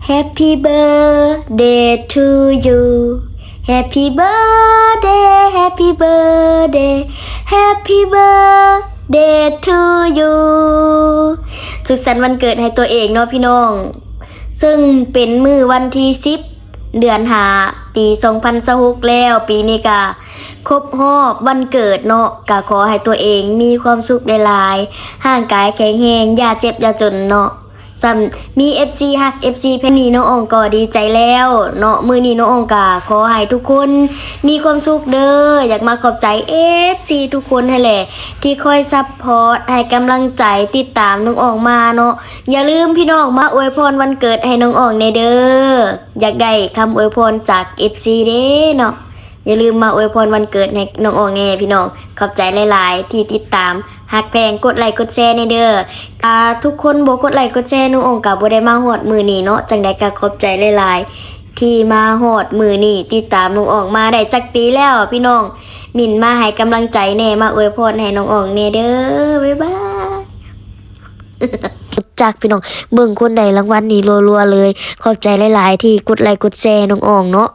Happy birthday to you. Happy birthday, happy birthday, happy birthday to you. ສຸກສັນວັນເກີດໃຫ້ຕົວເອງເນາະພີ່ນ້ອງ ເຊິ່ງເປັນມື້ວັນທີສິບ ເດືອນຫ້າ ປີສອງພັນຊາວຫົກແລ້ວ ປີນີ້ກະຄົບຮອບວັນເກີດເນາະ ກະຂໍໃຫ້ຕົວເອງມີຄວາມສຸກຫຼາຍໆ ຮ່າງກາຍແຂງແຮງ ຢ່າເຈັບຢ່າຈົນເນາະ. ສ່ຳມີເອັຟຊີຮັກ ເອັຟຊີແພງ ນີ້ນ້ອງອອງກໍດີໃຈແລ້ວເນາະ. ມື້ນີ້ນ້ອງອອງກະຂໍໃຫ້ທຸກຄົນມີຄວາມສຸກເດີ. ຢາກມາຂອບໃຈເອັຟຊີທຸກຄົນຫັ້ນແຫຼະ ທີ່ຄອຍຊັບພອດ ໃຫ້ກຳລັງໃຈ ຕິດຕາມນ້ອງອອງມາເນາະ. ຢ່າລືມພີ່ນ້ອງມາອວຍພອນວັນເກີດໃຫ້ນ້ອງອອງແດ່ເດີ. ຢາກໄດ້ຄຳອວຍພອນຈາກເອັຟຊີເດ້ເນາະ. ຢ່າລືມມາອວຍພອນວັນເກີດໃຫ້ນ້ອງອອງແດ່ພີ່ນ້ອງ. ຂອບໃຈຫຼາຍໆທີ່ຕິດຕາມ ຮັກແພງ ກົດໄລກົດແຊແດ່ເດີ. ຖ້າທຸກຄົນບໍ່ກົດໄລກົດແຊ ນ້ອງອອງກະບໍ່ໄດ້ມາຮອດມື້ນີ້ເນາະ. ຈັ່ງໃດກະຂອບໃຈຫຼາຍໆທີ່ມາຮອດມື້ນີ້ ຕິດຕາມນ້ອງອອງມາໄດ້ຈັກປີແລ້ວພີ່ນ້ອງ. ໝິ່ນມາໃຫ້ກຳລັງໃຈແດ່ ມາອວຍພອນໃຫ້ນ້ອງອອງແດ່ເດີ. ບາຍບາຍ. ຈັກພີ່ນ້ອງ ເບິ່ງຄົນໄດ້ລາງວັນນີ້ລັວໆເລີຍ. ຂອບໃຈຫຼາຍໆທີ່ກົດໄລກົດແຊໃຫ້ນ້ອງອອງເນາະ.